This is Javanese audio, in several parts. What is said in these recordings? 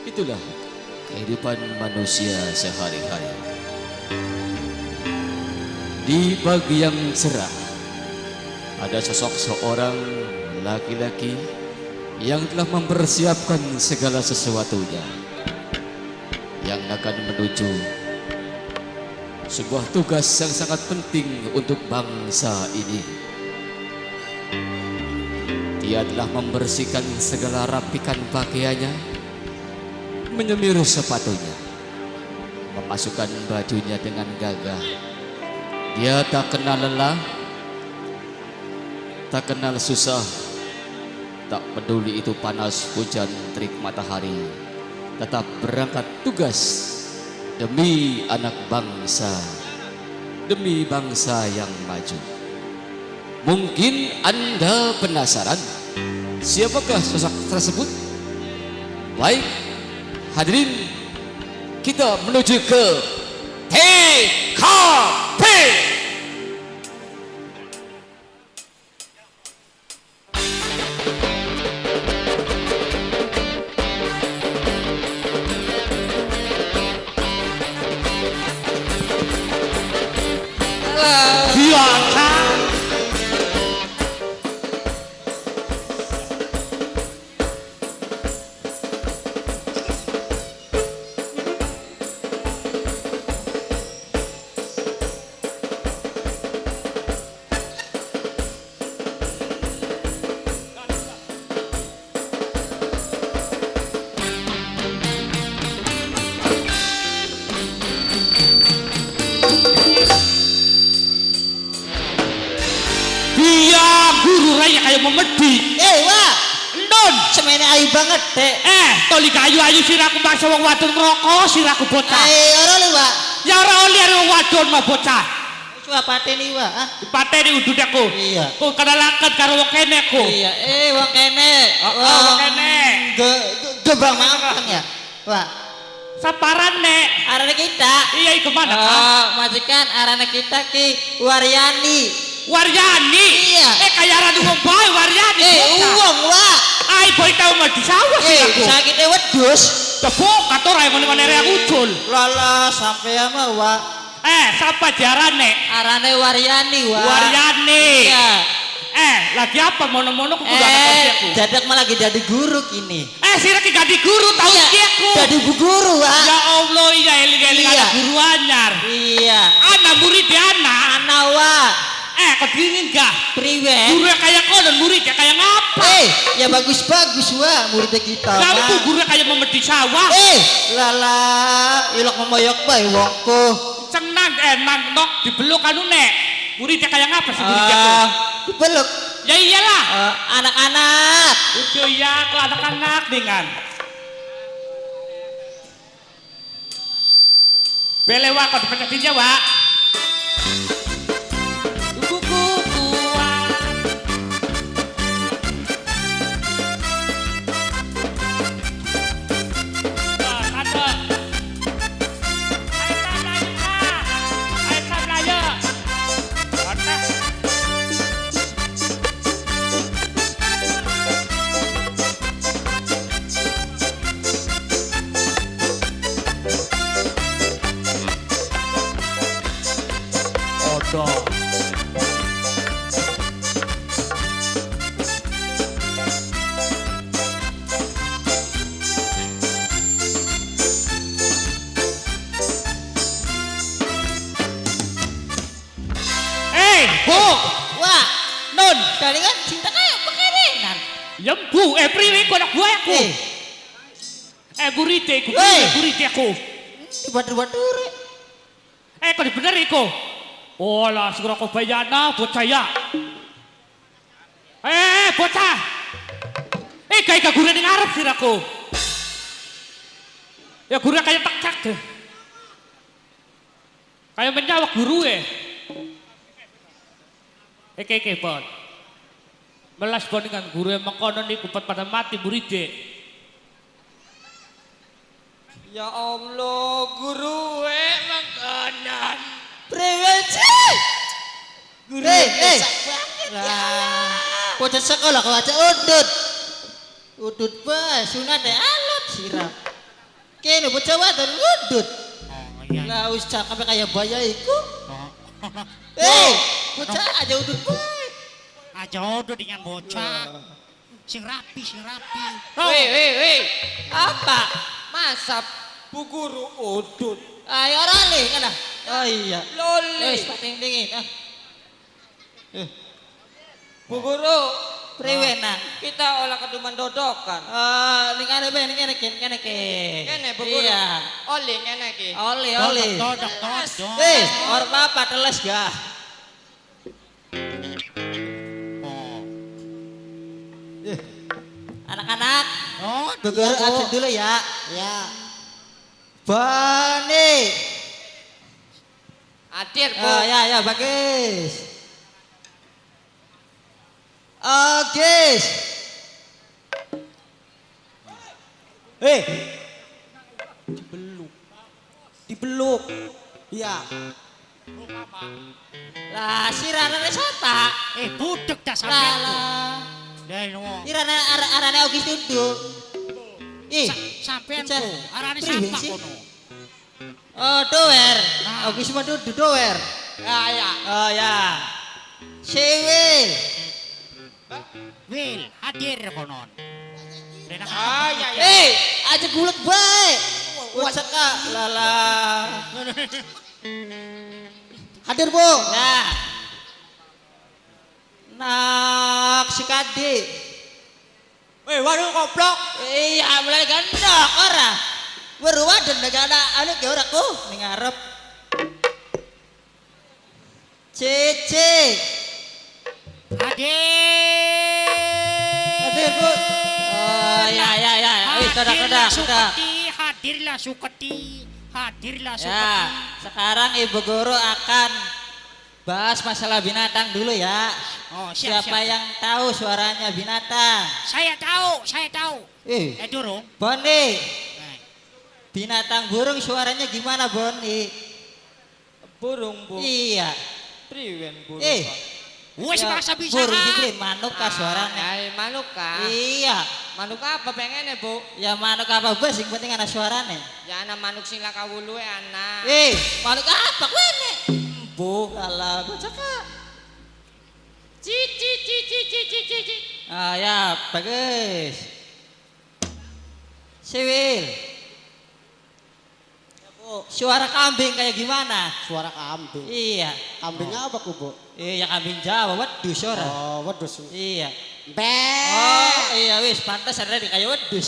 Itulah kehidupan manusia sehari-hari. Di pagi yang cerah, ada sosok seorang laki-laki yang telah mempersiapkan segala sesuatunya yang akan menuju sebuah tugas yang sangat penting untuk bangsa ini. Dia telah membersihkan segala rapikan pakaiannya, menyemir sepatunya, memasukkan bajunya dengan gagah. Dia tak kenal lelah, tak kenal susah, tak peduli itu panas, hujan, terik matahari, tetap berangkat tugas demi anak bangsa, demi bangsa yang maju. Mungkin Anda penasaran, siapakah sosok tersebut? Baik, hadirin, kita menuju ke TKP. Biasa. Dia guru raya kayak memedi. Wah, Endon. Semene ayu banget, Dek. Toli kayu ayu siraku maksa wong wadon ngrokok siraku bocah. Ayo ora lho, Wak. Ya ora oli arek wong wadon mah bocah. Wis wah pateni, Wak. Ah. Dipateni udut aku. Iya. Ku kenalaken karo wong kene ku. Iya, wong kene. Heeh, wong kene. Gebang mampang ya. Wak. Saparan nek. Arane kita. Iya, iku mana? Oh, majikan arane kita ki Waryani. Waryani. Iya. Kaya arane wong bae Waryani. Wong, Wak. Ai boy tau mah di sawah siraku. Sakite wedhus. Tepuk kator ae ngene-ngene rek ucul. Lala sampeyan mah, Wak. Sapa diarane? Arane Waryani, Wak. Waryani. Iya. Lagi apa mono-mono ku kudu ana aku. Dadak malah lagi jadi guru kini. Sira ki ganti guru tau Iya, iki aku. Jadi bu guru, Wak. Ya Allah, iya eling-eling Iya. ana guru anyar. Iya. Ana murid ana. Ana, Wak. Kok dingin gak? Priwe? Guru kayak konon muridnya kayak ngapa? Ya bagus-bagus, Wak, muridnya kita. Lampu guru kayak memedi sawah. Lala, ilok memoyok bae wongku. Cenang nang nok dibeluk anu nek. Muridnya kayak ngapa sih muridnya kok? Dibeluk. Ya iyalah. Anak-anak. Ujo ya kok anak-anak dengan. Bele wak kok dipencet wak. Bu. Wah, Nun. Kali kan cinta kayak pekerenan. Ya bu, priwe ku anak buah aku. Gurite iku, gurite aku. Batur-batur. Kok bener iku? Oh lah, segera kau bayana bocah ya. Bocah. Kayak gurine ning ngarep siraku. Ya guru kayak tekak. Kayak menyawak guru Oke, bon. Melas bon dengan guru yang mengkono niku pada mati muride. Ya Allah, guru mengkonon. Priwe sih? Guru banget ya. Bocah sekolah kok aja udut. Udut bae sunat alut sirap. Kene bocah wadon ngudut. Oh iya. Lah wis cakep kaya baya iku. Oh. Eh, bocah aja udut bae. Aja udut dengan bocah. Sing rapi, sing rapi. Weh, weh, weh. Apa? Masa Bu Guru udut? Ayo ora lih kana. Oh iya. Loli. Wis pating dingin ah. Bu Guru, Priwe nang? kita olah keduman dodokan. Ning kene be, ning kene kene kene. Kene Bu Guru. Iya. Oli kene iki. Oli oli. Dodok, dodok. Eh, ora apa-apa teles gak. Oh. Anak-anak, Oh, Bu Guru absen dulu ya. Ya. Bani. Hadir, Bu. Oh ya ya bagus. Oke. Eh. Dibeluk. Dibeluk. Iya. Lah sirane siapa? Eh, budek dah Lah sampean. lah. Lah no. Irane arane Ogi Tundu. Ih, Sampean bocah. ku, arane Priwe sapa sih? kono? Oh, doer. Nah. Ogi semua dudu doer. Ya, ya. Oh ya. Siwil. Wil, hadir konon. Ah, ya, ya. Eh, aja gulet bae. Wacek kak. Lala. Hadir, Bu. Nah. Nak si Kadi. Weh, waduh goblok. Iya, mulai gendok ora. Weru wadon nek ana anu ki ora ku ning ngarep. Cici. Hadir. Hadir, Bu. Oh, ya ya ya. Wis todak Hadirlah todak todak. Suketi, hadirlah Suketi, hadirlah Ya, Suketi. sekarang Ibu Guru akan bahas masalah binatang dulu ya. Oh, siap, Siapa siap. yang tahu suaranya binatang? Saya tahu, saya tahu. Eh, Eh, durung. Boni, Eh, binatang burung suaranya gimana Boni? Burung, Bu. Iya. Priwen burung. Eh, Wis ya, masa bisa. Burung iki manuk kah suaranya? Ay, manuk kah? Iya. Manuk apa pengen Bu? Ya manuk apa bos, yang penting ana suarane. Ya ana manuk sing laka wuluwe ana. Eh, manuk apa kowe nek? Bu, alah bocah kak. Ci ci ci ci ci ci ci ci. Ah ya, bagus. Siwil. Suara kambing kayak gimana? Suara kambing. Iya. Kambingnya apa ku, Bu? Iya kambing Jawa, wedhus ora. Oh, wedhus. Iya. Mbek. Oh, iya wis pantes ada di kayak wedhus.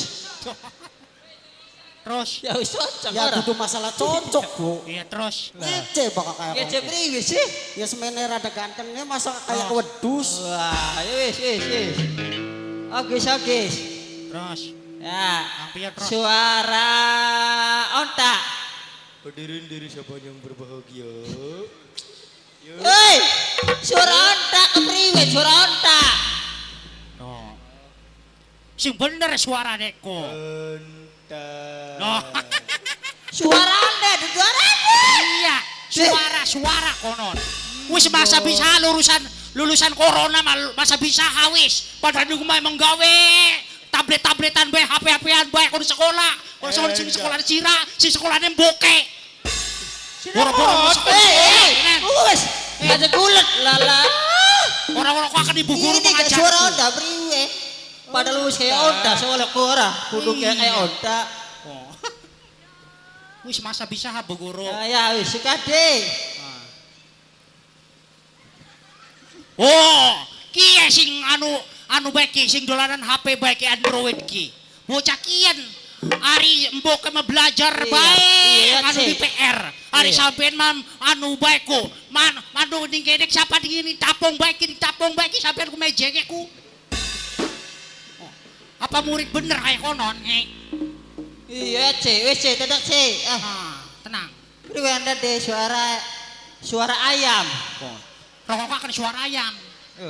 Terus. Ya wis cocok Ya ora. kudu masalah cocok, Bu. Iya, terus. Ngece bakal kayak Ngece kono. priwe sih? Ya semene rada gantengnya masa kayak wedhus. Wah, ya wis wis wis. Oke, oke. Terus. Ya. Hampir terus. Suara onta. Hadirin diri siapa yang berbahagia. Hei, suara onta kepriwe suara onta? No. Sing bener suarane ko. Onta. No. Suara onta dudu arane. Iya, suara-suara konon. Wis masa bisa lulusan corona masa bisa wis. Padahal niku mah emang gawe tablet-tabletan bae, HP-HP-an bae kono sekolah. Kono sekolah sing sekolah sira, sing sekolahne mboke. Boro-boro Eh, eh, wis aja gulet lala. Orang-orang kok akan ibu guru Ini gak mengajar. suara onta priwe? Padahal wis kayak onta soalnya ku ora, kudu kayak onta. Wis masa bisa ha bu guru. Ya ya wis sukade. Oh, kiye sing anu bae ki sing dolanan HP bae ki Android ki. Bocah kiyen ari mboke mah belajar Iya, bae iya, anu Cik. di PR. Ari Iya. sampean mam anu bae ku. Man anu ning kene siapa ning tapung bae ki tapung bae ki sampean ku mejenge ku. Oh, apa murid bener kayak konon? Eh. Iya, Cik, wis Cik, tetep Cik. Ah, Ah, tenang. priwe anda deh suara ayam. Rokok kan suara ayam.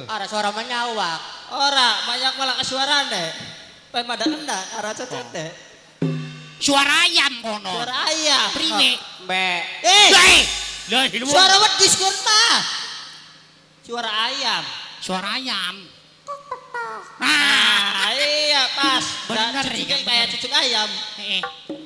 Ora suara menyawak. Ora, banyak malah ke suarane. Pen pada kena arah cecete. Suara ayam kono. Suara ayam. Priwe? Mbek. Eh, Lah, lah, suara wedhus kurma. Suara ayam. Suara ayam. Nah, Ah, iya pas. Bener, Cucuknya iya, kayak bener. cucuk ayam. eh.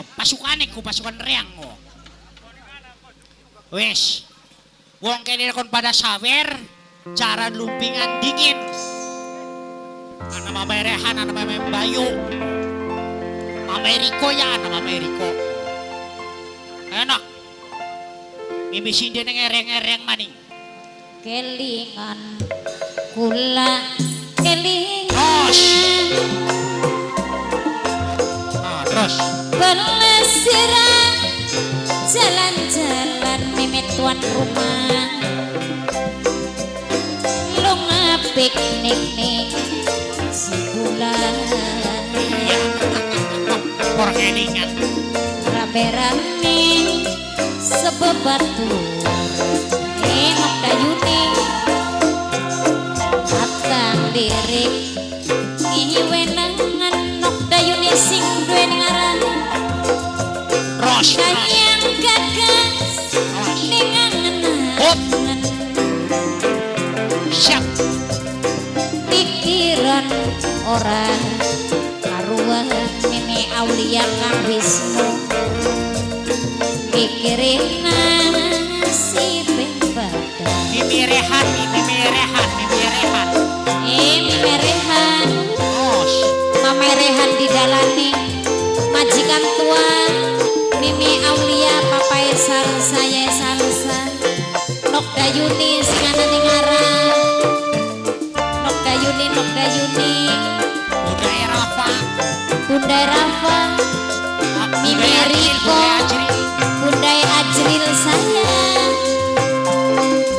Oh, pasukane ku pasukan reang ko. Wis. Wong kene kon pada sawer, cara lumpingan dingin. Ana Mama Rehan, ana Mama Bayu. Mama Eriko ya, ana Mama Eriko. Enak. Mimi sinden ngereng-ngereng maning. Kelingan kula kelingan. Terus. Ah, terus. Pelesiran jalan-jalan mimi tuan rumah. Lunga piknik ning sebulan. Iya. Ora kelingan. Rame-rame sebebaturan enak dayune atang lirik ngiwenangan nok dayune sing duwe ngaran Terus. kayang gagas ning angen-angen Siap. pikiran ora karuan Mimi Aulia Kang Wisnu mikirin nasib badan Mimi Rehan, Mimi Rehan, Mimi Rehan. Mimi Rehan Terus. Mama Rehan didalani majikan tua Mimi Aulia papae salsa ya salsa Nok Dayuni sing ana ning aran Nok Dayuni Nok Dayuni Bunda Rafa. Bunda Rafa Mimi Riko Bunda Ajril. Bunda Ajril sayang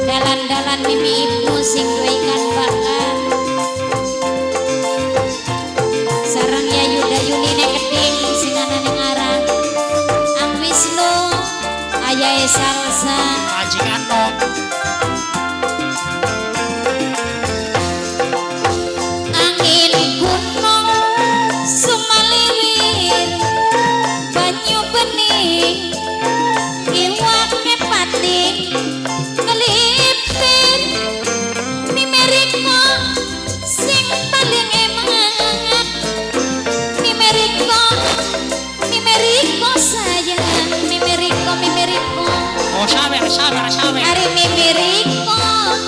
dalan-dalan Mimi Ibu sing duwe ikan bakar sareng Yayu Dayuni nek keting sing ana ning aran Ang Wisnu ayahe salsa Majikan nom. Angin gunung sumaliwir banyu bening iwake pati kelipir Mimeriko sing paling emat Mimeriko Mimeriko sayang Mimeriko Mimeriko Oh, sawer, sawer, sawer. Ari Mimeriko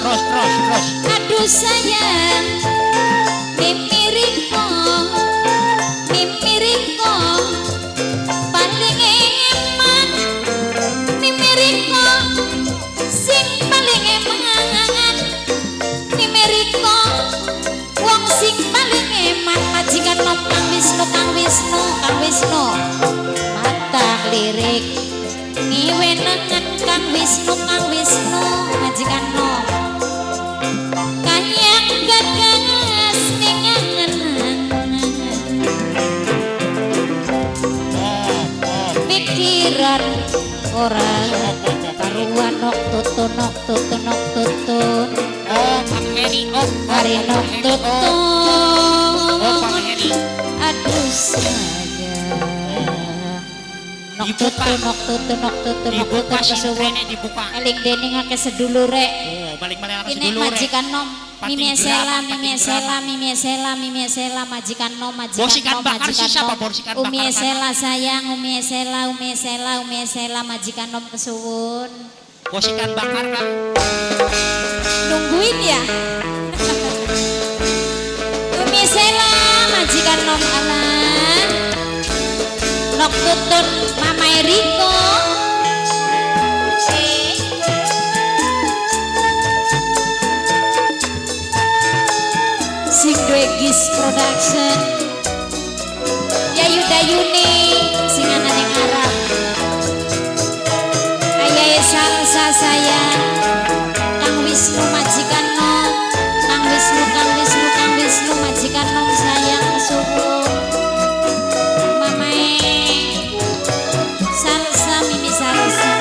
Terus, terus, terus. Aduh sayang Mimiriko Mimiriko paling eman Mimiriko sing paling eman Mimiriko wong sing paling eman majikan nom Kang Wisnu Kang Wisnu Kang Wisnu matang lirik ngiwenangan Kang Wisnu Kang Wisnu majikan nom kayang gagas ning angen-angen Oh, oh. pikiran ora karuan nok tutun nok tutun nok tutun Oh, Pak Heri, oh. hari oh, nok Pak Heri, tutun oh. Oh, Pak Heri. aduh sayang nok Dibuka. tutun nok tutun nok tutun nok Dibuka tutun kesuwun sintrene dibuka. eling dening akeh sedulure Oh, balik-balik ke ini sedulure. majikan nom Pating Mimi Sela, drama, Mimi pating Sela, drama. Mimi Sela, Mimi Sela, majikan nom, majikan Borsikan nom, bakar majikan sih siapa? nom. Borsikan Umi bakar Sela sayang, Umi Sela, Umi Sela, Umi Sela, majikan nom kesuwun. Bosikan bakar kan. Nungguin ya. Umi Sela, majikan nom alah. Nok tutun Mama Eriko. Sing duwe Gis Production. Yayu Dayuni sing ana ning Arab. Ayahe salsa sayang. Kang Wisnu majikan nom. Kang Wisnu, Kang Wisnu, Kang Wisnu majikan nom sayang suwun. Mamae salsa Mimi salsa.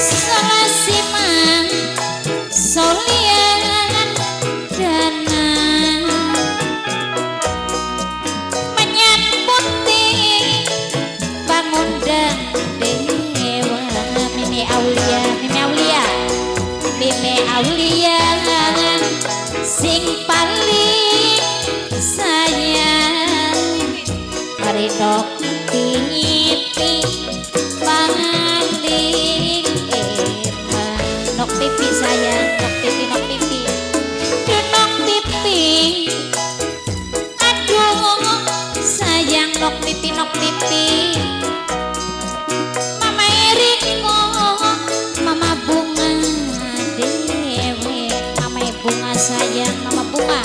Solasimang solian dana menyan putih pangundang dewa Mimi Aulia Mimi Aulia Mimi Aulia sing paling sayang mari nok Pipi paling eman. Nok pipi sayang, nok pipi, nok pipi. Duh, nok pipi. Aduh, sayang nok pipi, nok pipi. Mama Eriko, Mama Bunga dewe, Mama Bunga sayang, Mama Bunga,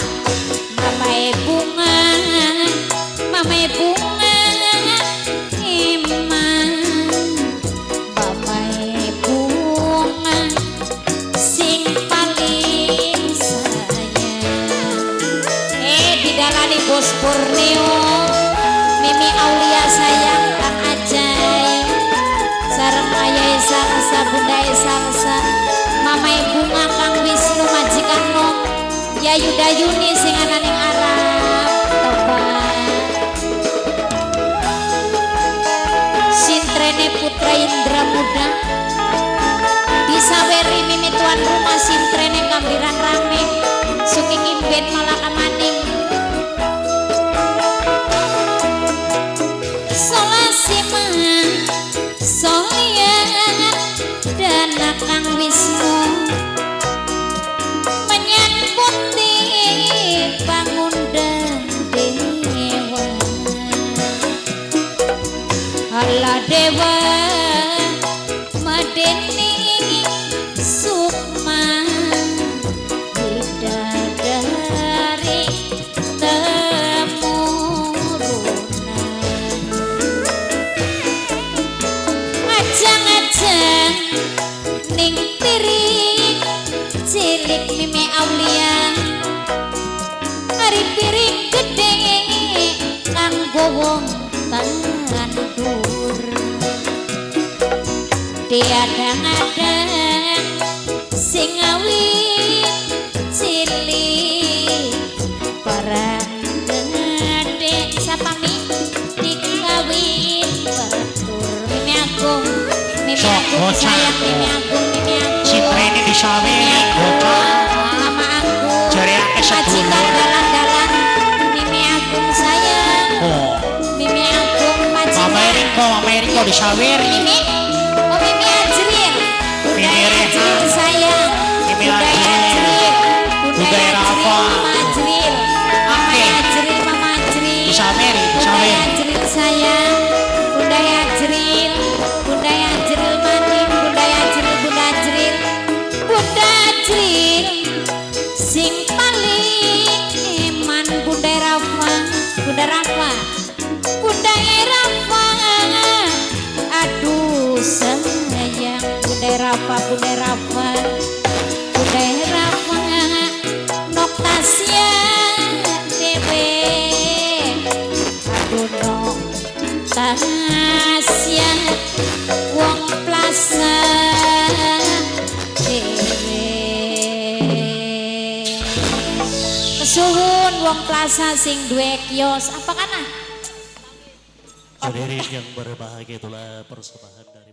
Mama Bunga, Mama Bunga, eman, Mama Bunga, sing paling sayang. Eh, didalani Bos Borneo, Mimi Aulia sayang, Kang Ajay, sareng ayah Salsa, bunda Salsa, Mama Bunga, Kang Wisnu, majikan Nom, Yayu Dayuni sing ana ning Arab, tobat. Sintrene Putra Indra Muda, disaweri Mimi tuan rumah sintrene Gambiran rame, Suki Kimben Malaka maning. Solasima Solia dan Kang Wisnu menyambuti pangundang dewa. Hala dewa madeni sukma bidadari temurunan. Ajang-ajang ning piring cilik Mimi Aulia, ari piring gede kanggo wong tandur. Diadang-adang sing awit cilik barang gede sapami dikawin batur. Mimi Agung, Mimi Sok, Agung bocah. sayang, Mimi Agung, Mimi Agung, Citrene disaweri, Mimi Agung, bocah. Mama Agung, Jare akeh majikan sedulur. dalan-dalan, Mimi Agung sayang, Oh, Mimi Agung majikan. Mama Eriko, Mama Eriko disaweri. Mimi, oh Mimi Ajril, Bunda Mimi Reha. Ajril sayang, Mimi Bunda Ajril. Ajril, Bunda Bunda Ajril, Rafa. Mama Ajril, Mama Oke. Ajril, Mama Ajril, Disaweri, Bunda disaweri. Ajril sayang, Bunda Ajril, Bunda Ajril maning, Bunda Ajril, Bunda Ajril, Bunda Ajril, sing paling eman Bunda Rafa, Bunda Rafa, Bunda Rafa, aduh sayang Bunda Rafa, Bunda Rafa, Bunda Rafa, nok Tasya dewe, aduh nok Tasya wong Plaza dewe. Kesuwun wong Plaza sing duwe kios apa kana? Hadirin yang berbahagia, itulah persembahan dari